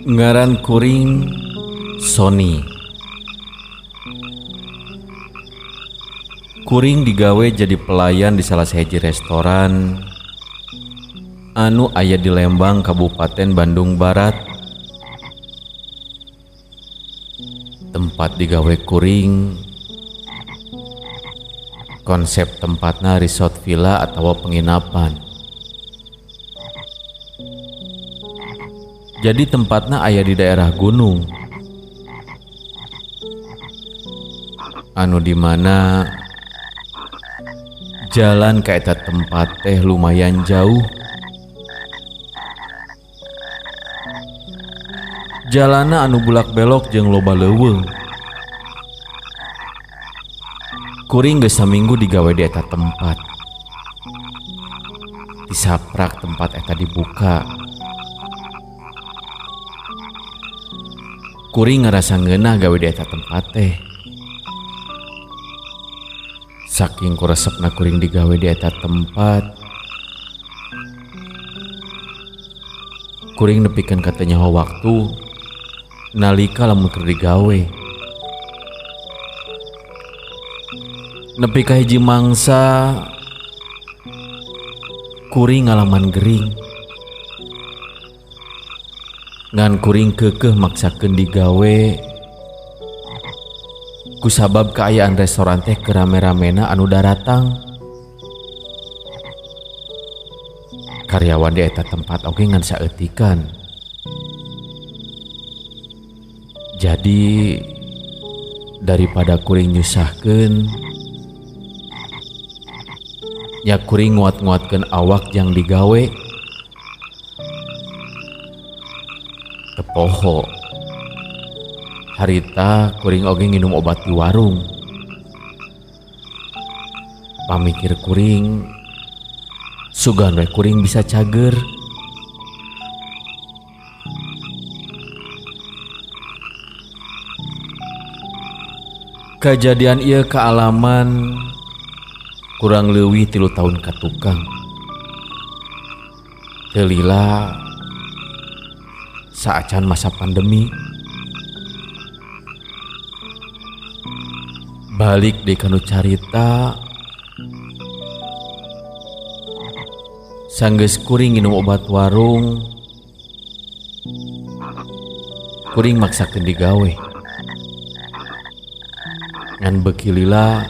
Ngaran kuring Sony. Kuring digawe jadi pelayan di salah sahiji restoran anu aya di Lembang, Kabupaten Bandung Barat. Tempat digawe kuring konsep tempatna resort villa atau penginapan. Jadi tempatna aya di daerah gunung anu dimana jalan ka eta tempat teh lumayan jauh. Jalana anu bulak belok jeung loba leuweung. Kuring geus saminggu digawe di eta tempat. Disaprak tempat eta dibuka. Kuring ngerasa ngeunah gawe di eta tempat teh. Saking kuresepna kuring digawe di eta tempat, kuring nepikeun ka teu nyaho waktu nalika lamun keur digawe. Nepi ka hiji mangsa kuring ngalaman gering. Ngan kuring keukeuh maksakeun digawe kusabab kaayaan restoran teh keur rame-ramena anu daratang. Karyawan di eta tempat oge ngan saeutikan. Jadi daripada kuring nyusahkeun, nya kuring nguat-nguatkeun awak jang digawe. Tepoho harita kuring oge nginum obat di warung. Pamikir kuring sugan we kuring bisa cager. Kajadian ieu kaalaman kurang leuwih 3 tahun ka tukang. Teu lila saacan masa pandemi. Balik deui kanu carita, sanggeus kuring nginum obat warung, kuring maksakeun digawe. Ngan beuki lila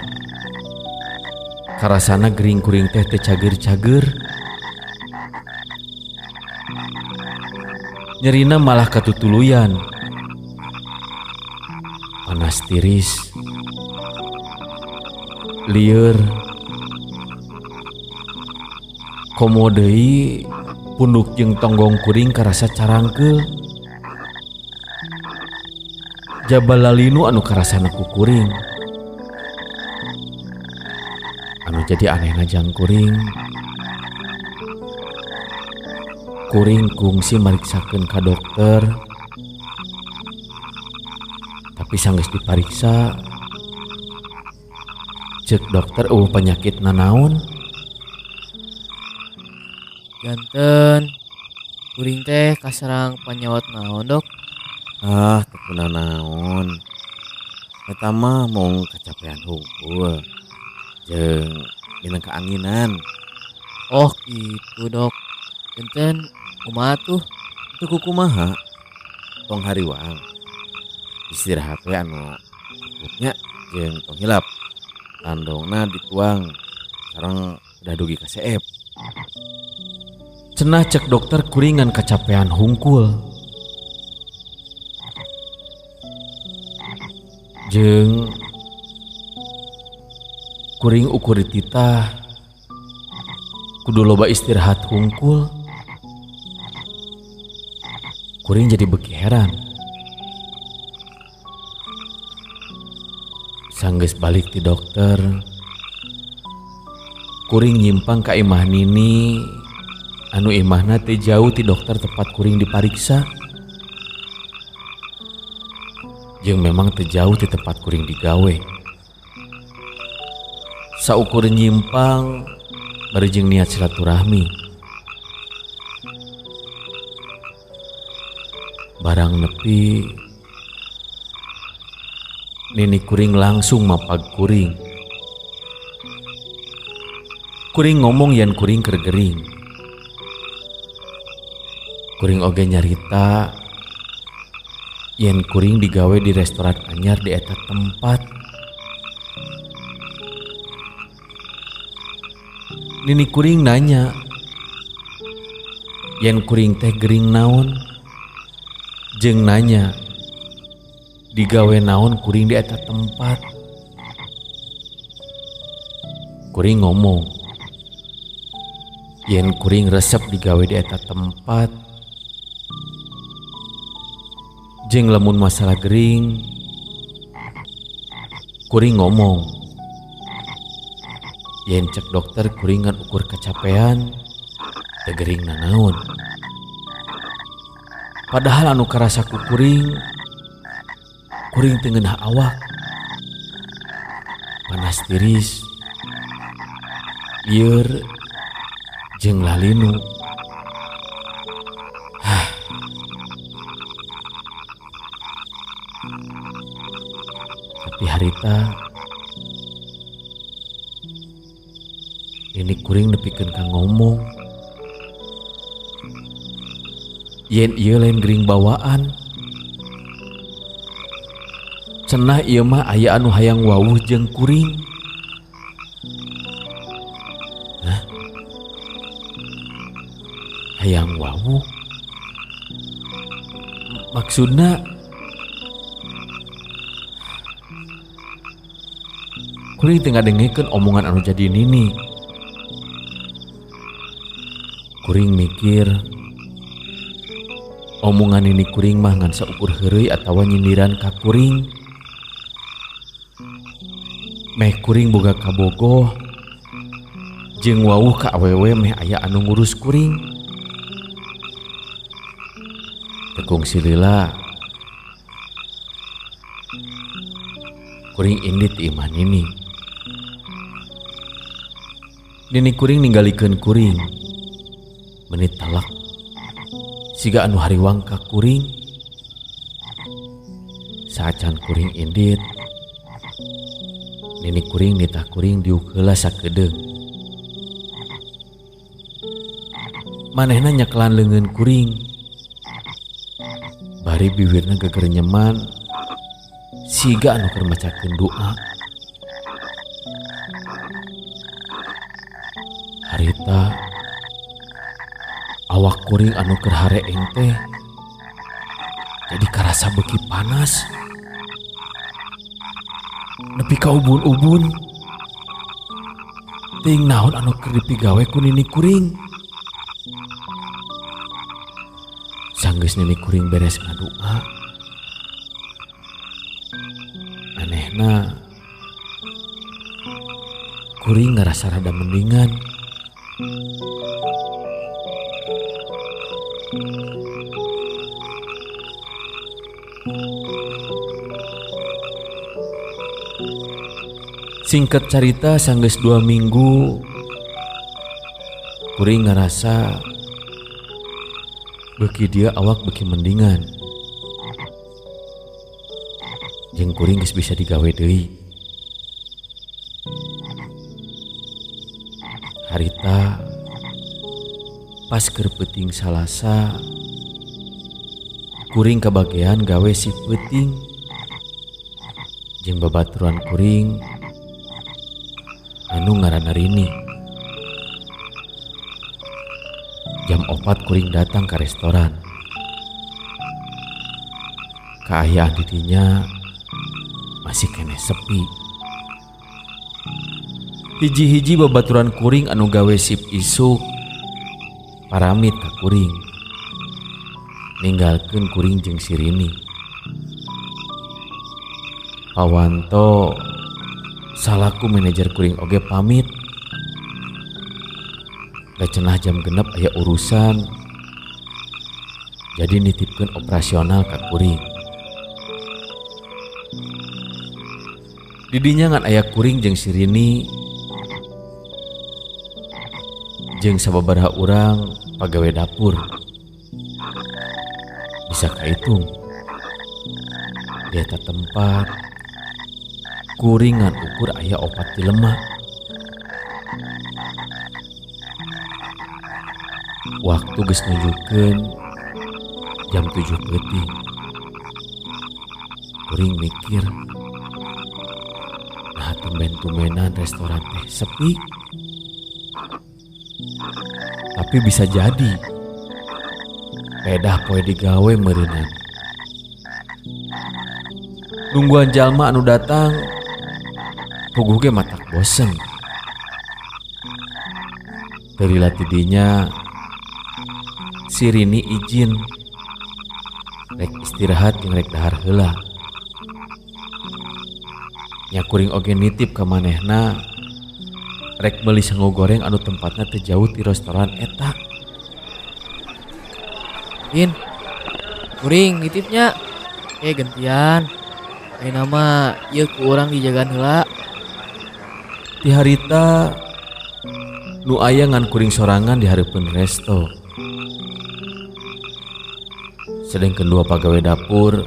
karasana gering kuring teh teu cager-cager. Nyerina malah katutuluyan. Panas tiris, lieur, komo deui punduk jeung tonggong kuring karasa carangkeul. Jaba lalinu anu karasana ku kuring. Anu jadi anehna jang kuring, kuring kungsi mariksakeun ka dokter, tapi sanggeus dipariksa cek dokter eueuh penyakit nanaon. Janten kuring teh kaserang panyawat naon, Dok? Ah, teu kunanaon. Eta mah mung kacapean hungkul jeung minang keanginan. Oh gitu, Dok. Janten kumaha tuh? Teu kumaha? Tong hariwang. Istirahat we anu cukupnya jeung tong hilap. Tandongna dituang sareng udah dugi ka seep. Cenah cek dokter kuringan kacapean hungkul. Jeung kuring ukur dititah kudu loba istirahat hungkul. Kuring jadi beuki heran. Sanggeus balik ti dokter, kuring nyimpang ka imah nini anu imahna teh jauh ti dokter tempat kuring dipariksa. Jeung memang teh jauh ti tempat kuring digawe. Saukur nyimpang bari jeung niat silaturahmi. Barang nepi nini kuring langsung mapag kuring. Kuring ngomong yen kuring keur gering. Kuring oge nyarita yen kuring digawe di restoran anyar di eta tempat. Nini kuring nanya yen kuring teh gering naon, jeung nanya digawe naon kuring di eta tempat. Kuring ngomong yen kuring resep digawe di eta tempat, jeung lamun masalah gering kuring ngomong yen cek dokter kuring ngan ukur kecapean teu gering nanaon. Padahal anu karasa ku kuring, kuring teu ngeunah awak, panas tiris, lieur jeung lalinu. Hah. Tapi harita ini kuring nepikeun ka ngomong yen ieu lain gering bawaan. Cenah ieu mah aya anu hayang wawuh jeung kuring. Hah? Hayang wawuh? Maksudna kuring teu ngadengekeun omongan anu jadi nini. Kuring mikir omongan nini kuring mah ngan saukur heureuy atawa nyindiran ka kuring. Meh kuring boga kabogoh jeung wawuh ka awewe meh aya anu ngurus kuring. Tekung silila kuring indit ti imah nini. Nini kuring ninggalikeun kuring menit talak siga anu hariwang ka kuring. Saacan kuring indit, nini kuring nitah kuring diuk heula sakedeung. Manehna nyekelan leungeun kuring, bari biwirna gegerenyeman siga anu keur macakeun doa. Harita awak kuring anu keur hareeng teh jadi karasa beuki panas nepi ka ubun-ubun. Teuing naon anu keur dipigawe ku nini kuring. Sanggeus nini kuring beres ngadua, anehna kuring ngarasa rada mendingan. Singkat carita sanggeus 2 minggu kuring ngarasa beuki dia awak beuki mendingan. Jeung kuring geus bisa digawe deui. Harita pas keur peuting Salasa kuring kabagean gawe si peuting jeung babaturan kuring anu ngaranna Rini. Jam 4 kuring datang ke restoran. Kaayaan didinya masih keneh sepi. Hiji-hiji babaturan kuring anu gawe sip isuk paramit ka kuring, ninggalkeun kuring jeung si Rini. Pawanto salaku manajer kuring oge pamit. Da cenah jam 6 aya urusan, jadi nitipkeun operasional ka kuring. Didinya ngan aya kuring jeung si Rini jeung sababaraha urang pagawe dapur. Bisa kahitung di eta tempat kuring ngan ukur aya 4 jelema. Waktu geus nunjukkeun jam 7 peuting. Kuring mikir, nah tumben-tumbenan restoran teh sepi. Tapi bisa jadi pedah poe digawe meureunan. Nungguan jalma anu datang puguh ge matak bosen. Teu lila ti dinya si Rini izin rek istirahat jeung rek dahar heula. Nya kuring oge nitip ka manehna rek meuli sangu goreng anu tempatna teu jauh ti restoran eta. Din, kuring nitipnya. Gentian. Ayeuna mah ieu ku urang dijagaan heula. Ti harita nu aya ngan kuring sorangan di hareupeun resto. Sedengkeun 2 pagawe dapur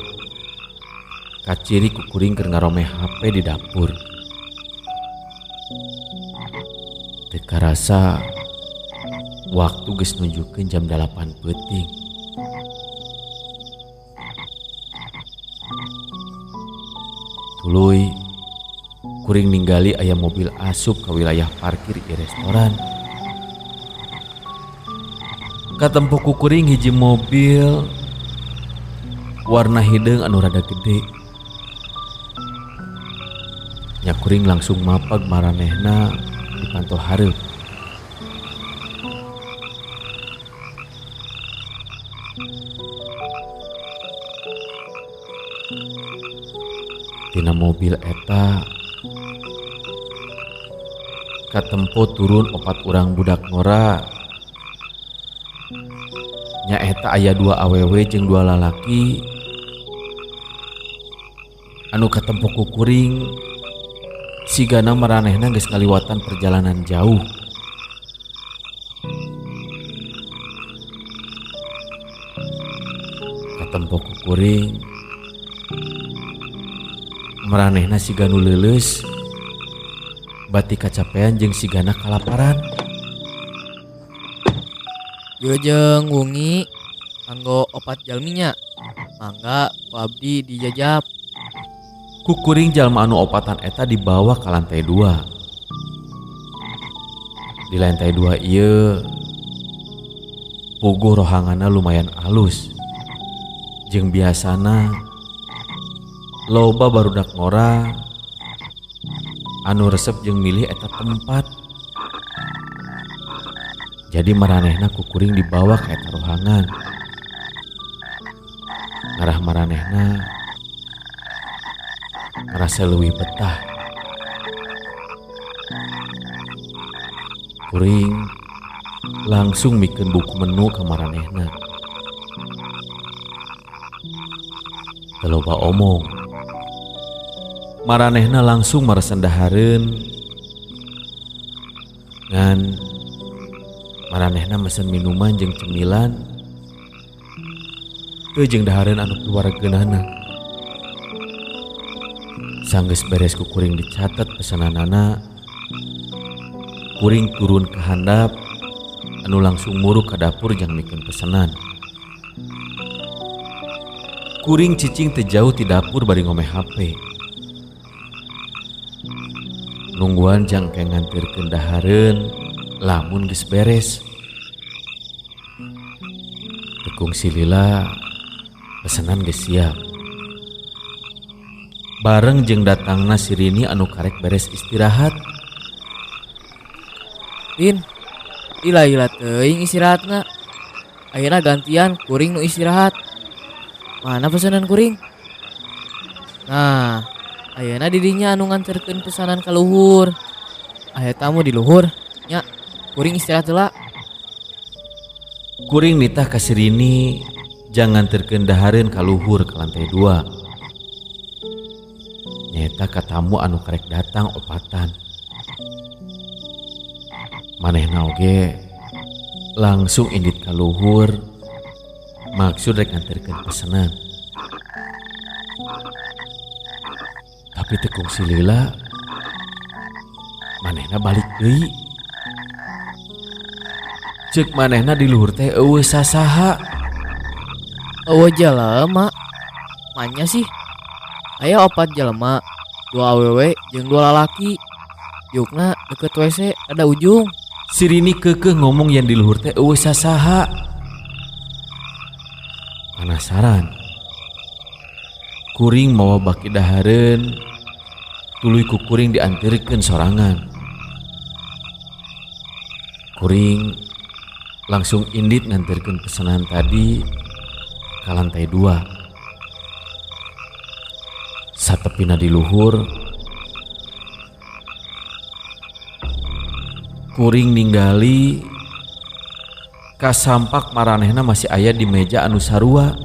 kaciri ku kuring keur ngaromeh HP di dapur. Teu karasa waktu geus nunjukkeun jam 8 peuting. Tuluy kuring ninggali aya mobil asup ka wilayah parkir di restoran. Katempo ku kuring hiji mobil warna hideung anu rada gede. Nya kuring langsung mapag maranehna di panto hareup. Tina mobil eta katempo turun 4 urang budak ngora. Nya eta aya 2 awewe jeung 2 lalaki anu katempo ku kuring sigana maranehna geus ngaliwatan perjalanan jauh. Katempo ku kuring maranehna siga nu leuleus bati kacapean jeung sigana kalaparan. Wilujeng wengi kanggo 4 jalminya. Mangga ku abdi dijajap. Ku kuring jalma anu opatan eta dibawa ka lantai 2. Di lantai 2 ieu puguh rohanganna lumayan alus. Jeung biasana loba barudak ngora anu resep jeung milih eta tempat. Jadi maranehna ku kuring dibawa ka eta rohangan. Ngarah maranehna ngarasa leuwih betah. Kuring langsung mikeun buku menu ka maranehna. Teu loba omong. Maranehna langsung maresen dahareun. Ngan maranehna mesen minuman jeung cemilan teu jeung dahareun anu keluargeunana. Sanggeus beres ku kuring dicatet pesananana, kuring turun ke handap anu langsung muruk ka dapur jang mikeun pesenan. Kuring cicing teu jauh ti dapur bari ngomeh HP. Nungguan jang ke ngantirkeun dahareun lamun geus beres. Tekung silila pesenan geus siap. Bareng jeung datangna si Rini anu karek beres istirahat. Rin, ila-ila teuing istirahatna. Ayeuna gantian kuring nu istirahat. Mana pesanan kuring? Nah, ayeuna dirinya anu nganterkeun pesanan ka luhur. Aya tamu di luhur, nya kuring istirahat heula. Kuring nitah ka si Rini jang nganterkeun dahareun ka luhur ka lantai 2. Nyaeta ka tamu anu karek datang opatan. Manehna oge langsung indit ka luhur Maksud rek nganterkeun pesenan. Tapi teu kungsi lila manehna balik deui. Ceuk manehna di luhur teh eueuh sasaha. Eueuh jelema. Manya sih. Aya 4 jelema, 2 awewe jeung 2 lalaki. Diukna deket WC ada ujung. Si Rini keukeuh ngomong yang di luhur teh eueuh sasaha. Penasaran. Kuring mawa baki dahareun, tuluy ku kuring diantirkeun sorangan. Kuring langsung indit nganterkeun pesanan tadi ka lantai 2. Satepina di luhur, kuring ninggali kasampak maranehna masih aya di meja anu sarua.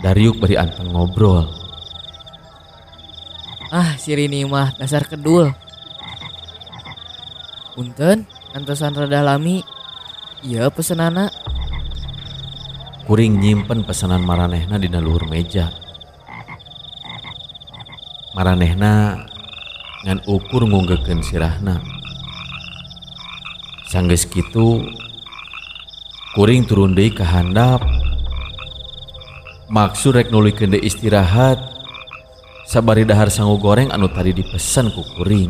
Dariuk bari anteng ngobrol. Ah, si Rini mah dasar kedul. Punten, antosan rada lami. Iya pesenana. Kuring nyimpen pesanan maranehna dina luhur meja. Maranehna ngan ukur ngunggeukeun sirahna. Sanggeus kitu kuring turun deui ka handap. Maksud rek nuluykeun deui istirahat sabari dahar sangu goreng anu tadi dipesen ku kuring.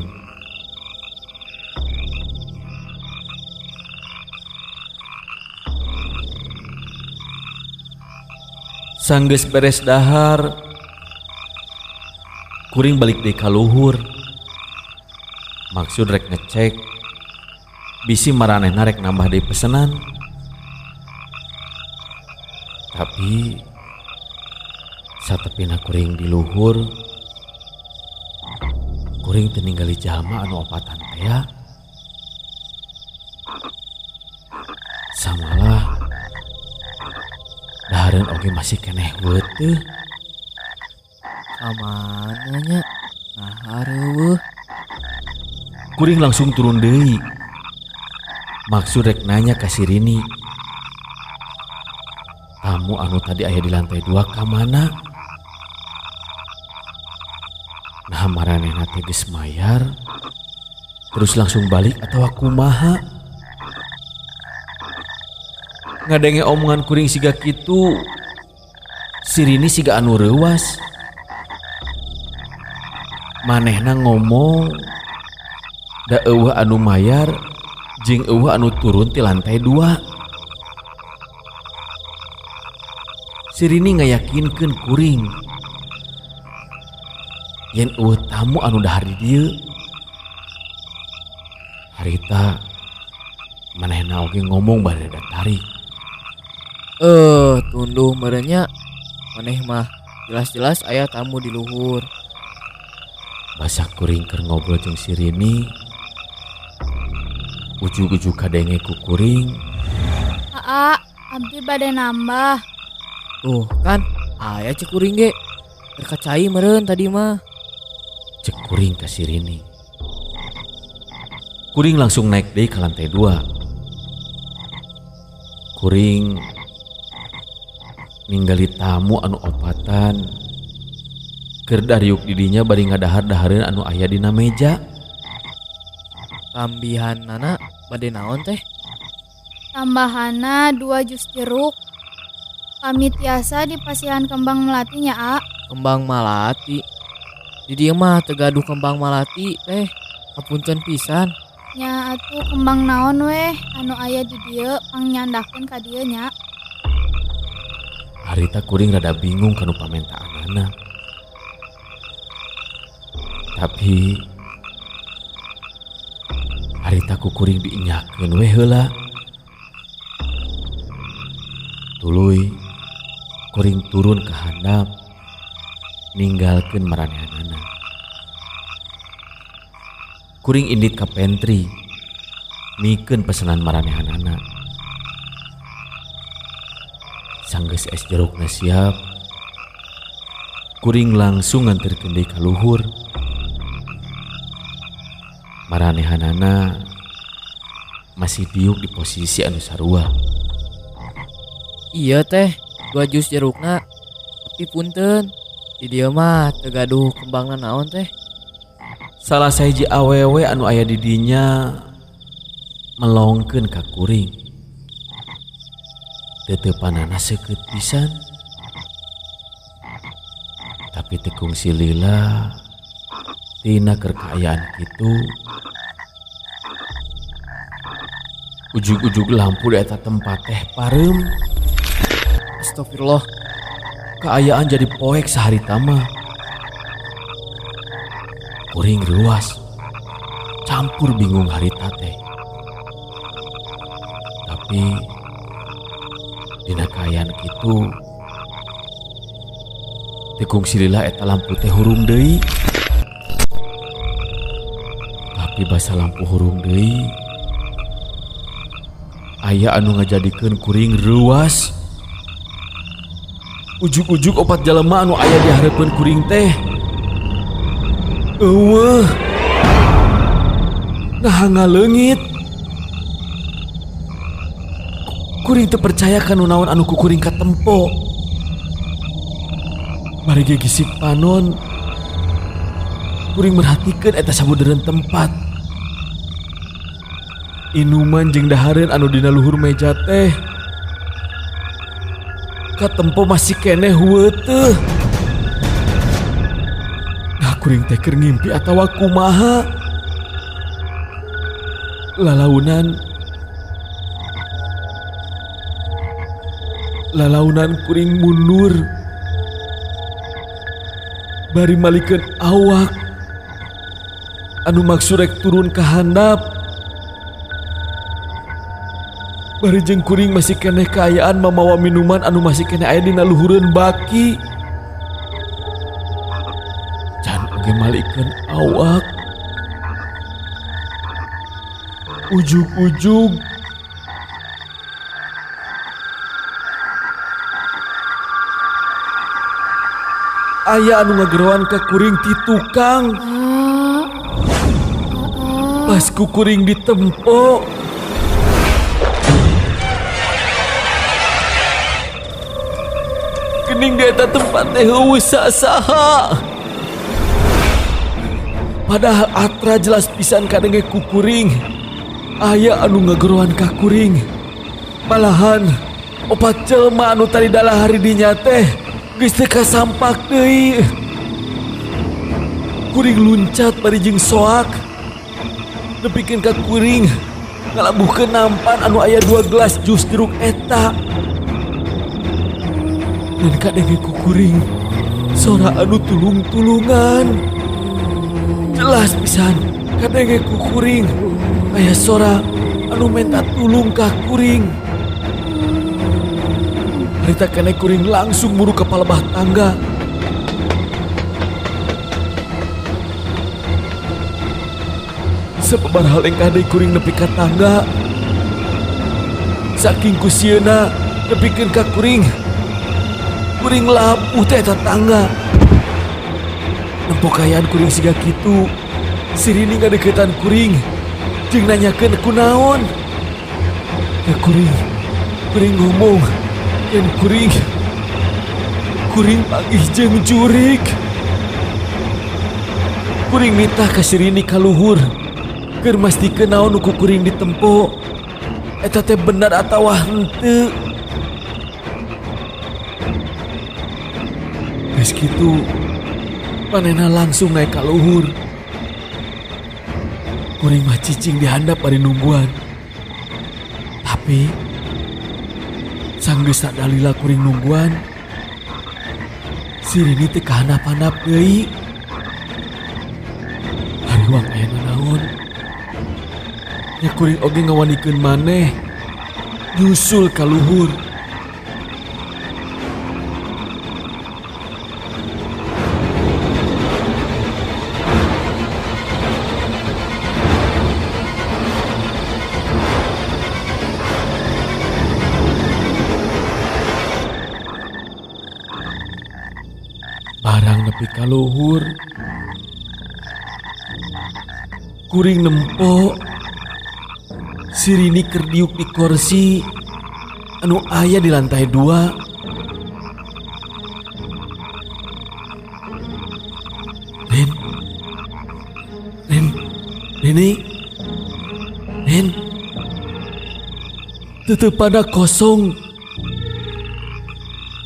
Sanggeus beres dahar, kuring balik deui ka luhur. Maksud rek ngecek bisi maranehna rek nambah deui pesenan. Tapi satepina kuring di luhur, kuring teu ningali jalma anu opatan tea. Samalah dahareun oge masih keneh weuteeh. Kamana nya? Nah hareueuh. Kuring langsung turun deui. Maksud rek nanya ka si Rini. Tamu anu tadi aya di lantai 2 ka mana? Nah maranehna teh geus mayar terus langsung balik atawa kumaha? Ngadenge omongan kuring siga kitu, si Rini siga anu reuwas. Manehna ngomong da eueuh anu mayar jeung eueuh anu turun ti lantai 2. Si Rini ngayakinkeun kuring yen eueuh tamu anu dahar di dieu. Harita manehna oge ngomong bari rada tarik. Tunduh merenya maneh mah jelas-jelas aya tamu di luhur. Basa kuring keur ngobrol jeung si Rini, ujug-ujug kadenge ku kuring. Aa, abdi bade nambah. Tuh kan, aya cek kuring ge. Keur kacai meureun tadi mah. Cek kuring ka si Rini. Kuring langsung naik deui ka lantai 2. Kuring ninggali tamu anu opatan keur dariuk di dinya bari ngadahar-dahareun anu aya dina meja. Tambihanana bade naon teh? Tambahanna 2 jus jeruk. Kami tiasa di pasihan kembang melati nya, A. Kembang melati. Di dieu mah teu gaduh kembang melati teh. Kapunten pisan. Nya atuh kembang naon weh anu aya di dieu pangnyandakkeun ka dieu nya. Harita kuring rada bingung kanu pamentaanana. Tapi harita ku kuring diinyakeun weh heula. Tuluy kuring turun ke handap ninggalkeun maranehanana. Kuring indit ka pantry mikeun pesanan maranehanana. Sanggeus es jerukna siap, kuring langsung nganterkeun deui ka luhur. Maranehanana masih diuk di posisi anu sarua. Iya teh, 2 jus jerukna. Tapi punten, di dieu mah teu gaduh kembangna naon teh. Salah sahiji awewe anu aya di dinya melongkeun ka kuring. Teteupanana seukeut pisan. Tapi teu kungsi lila tina keur kaayaan kitu. Ujug-ujug lampu di eta tempat teh pareum. Astagfirullah. Kaayaan jadi poek saharita mah. Kuring ruas, campur bingung harita teh. Tapi dina kaayaan kitu teu kungsi lila eta lampu teh hurung deui. Tapi basa lampu hurung deui, aya anu ngajadikeun kuring reuas. Ujug-ujug opat jelema anu aya di hareupeun kuring teh. Eueuh. Naha ngaleungit. Kuring teu percaya kana naon anu ku kuring katempo. Bari ge gisik panon. Kuring merhatikeun eta sabudereun tempat. Inuman jeung dahareun anu dina luhur meja teh katempo masih keneh heueuh. Nah kuring teh keur ngimpi atawa kumaha. Lalaunan kuring mundur. Bari malikeun awak anu maksud rek turun ka handap. Bari jeung kuring masih keneh kaayaan mamawa minuman anu masih keneh aya dina luhureun baki. Can oge malikeun awak. Ujug-ujug aya anu ngageroan ka kuring ti tukang. Pas ku kuring ditempo. Kening di eta tempat teh eueuh saha. Padahal atra jelas pisan kadenge ku kuring. Aya anu ngageroan ka kuring. Malahan opat jelema anu tadi dalahari dinya teh geus teu kasampak deui. Kuring luncat bari jeung soak. Nepikeun ka kuring ngalabuhkeun nampan anu aya 2 gelas jus jeruk eta. Dan kadenge ku kuring sora anu tulung-tulungan. Jelas pisan kadenge ku kuring aya sora anu menta tulung ka kuring. Harita kene kuring langsung muru ka palebah tangga. Sababaraha lengkah deui kuring nepi ka tangga. Saking kusieuna nepikeun ka kuring. Kuring labuh teh eta tangga. Nempo kaayaan kuring siga kitu. Si Rini ngadeukeutan kuring jeung nanyakeun kunaon. Ya kuring ngomong yen kuring panggih jeung jurik. Kuring nitah ka si Rini ka luhur keur mastikeun naon nu ku kuring ditempo. Eta teh bener atawa henteu. Geus kitu manehna langsung naik ka luhur. Kuring mah cicing di handap bari nungguan. Tapi sanggeus sadalila kuring nungguan, si Rini teh kahandap-handap deui. Hariwang aya nanaon? Nya kuring oge ngawanikeun maneh nyusul ka luhur. Barang nepi ka luhur, kuring nempo si Rini keur diuk di kursi anu aya di lantai 2. Rin, Rin, Rini, Rin, tetep pada kosong.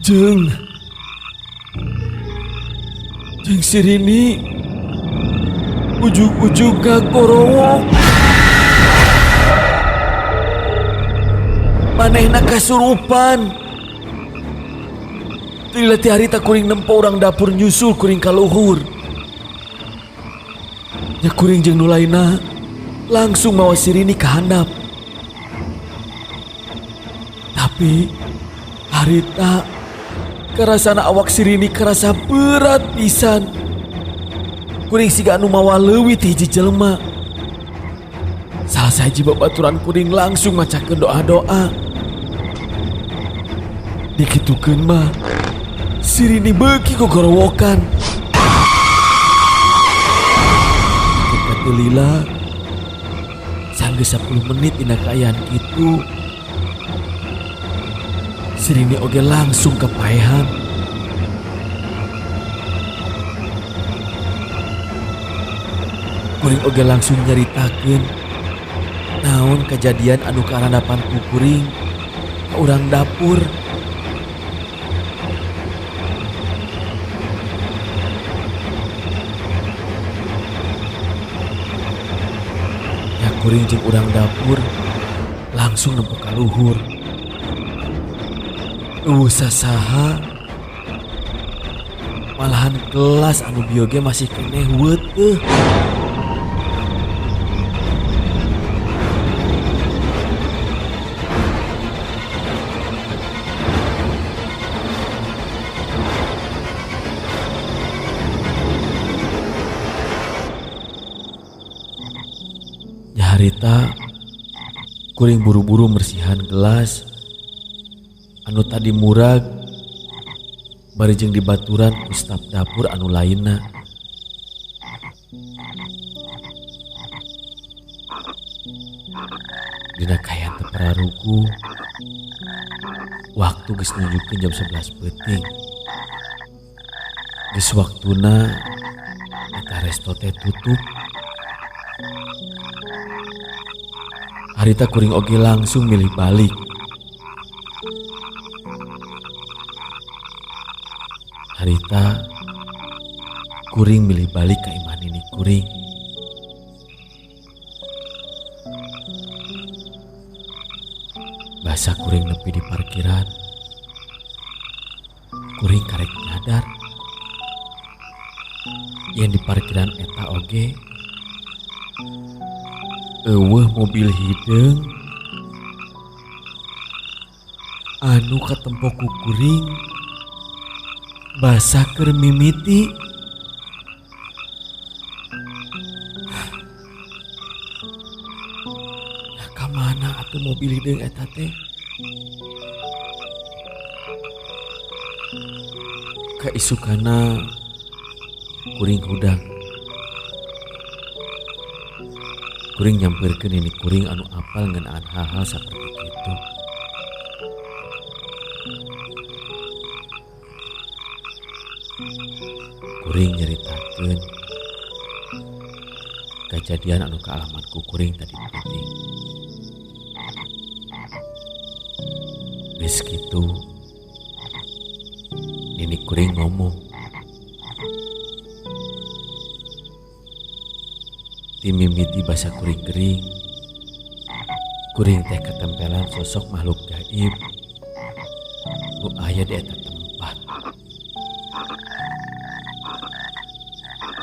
Jeung, jeung si Rini ujug-ujug ngagorowok. Manehna kasurupan. Teu ti harita kuring nempo urang dapur nyusul kuring ka luhur. Nya kuring jeung nu lainna langsung mawa si Rini ka handap. Tapi harita karasana awak si Rini karasa berat pisan. Kuring siga anu mawa leuwih ti hiji jelema. Salah sahiji babaturan kuring langsung macakeun doa-doa. Dikitukeun mah si Rini beuki gogorowokan. Teu lila sanggeus 10 menit dina kaayaan kitu, si Rini oge langsung kepaehan. Kuring oge langsung nyaritakeun naon kejadian anu karandapan ku kuring ka urang dapur. Ya kuring jeung urang dapur langsung nempo ka luhur. Eueuh sasaha, malahan gelas anu bieu ge masih keneh weuteuh. Harita kuring buru-buru mersihan gelas anu tadi murag bari jeung dibaturan ku staf dapur anu lainna. Dina kaayaan teu pararuguh, waktu geus nunjukkeun jam 11 peuting. Geus waktuna eta resto teh tutup. Harita kuring oge langsung milih balik. Harita kuring milih balik ka imah nini kuring. Basa kuring nepi di parkiran, kuring karek nyadar yen di parkiran eta oge eueuh mobil hideung anu katempo ku kuring basa keur mimiti. Nah, ka mana atuh mobil hideung eta teh? Kaisukana kuring hudang. Kuring nyamperkeun nini kuring anu apal ngeunaan hal-hal saperti kitu. Kuring nyaritakeun kajadian anu kaalaman ku kuring tadi peuting. Geus kitu nini kuring ngomong, ti mimiti basa kuring gering, kuring teh ketempelan sosok makhluk gaib nu aya di eta tempat.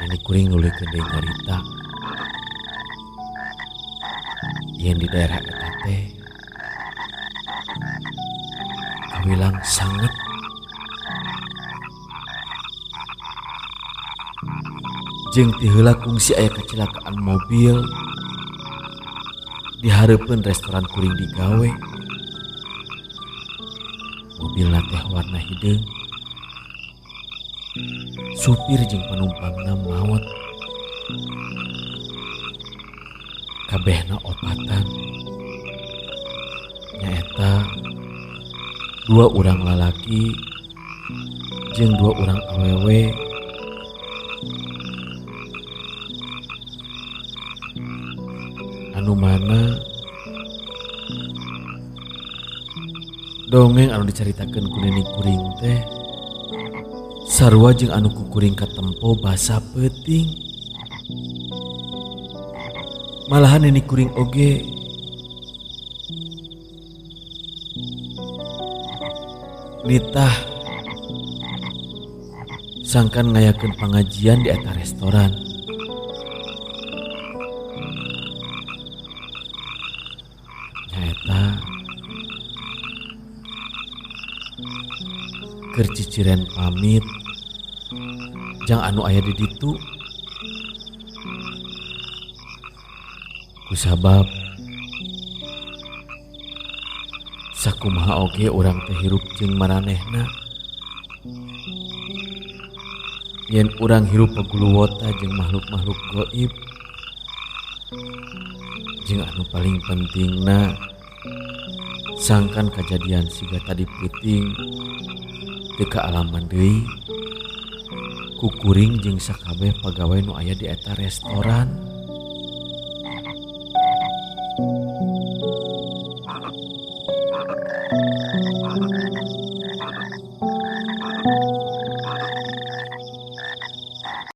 Nini kuring nuluykeun deui nyarita yen di daerah eta teh kawilang sanget. Jeung ti heula kungsi aya kecelakaan mobil di hareupeun restoran kuring digawe. Mobilna teh warna hideung. Supir jeung penumpangna maot. Kabehna opatan. Nyaeta Dua urang lalaki jeung dua urang awewe anu mana dongeng anu dicaritakeun ku nini kuring teh sarua jeung anu ku kuring katempo basa peuting. Malahan nini kuring oge nitah sangkan ngayakeun pangajian di eta restoran. Nyaeta keur ciciren pamit jang anu aya di ditu. Kusabab sakumaha oge urang teh hirup jeung maranehna. Yen urang hirup paguluwota jeung makhluk-makhluk gaib. Jeung anu paling pentingna sangkan kajadian siga tadi peuting teu kaalaman deui ku kuring jeung sakabeh pagawe nu aya di eta restoran.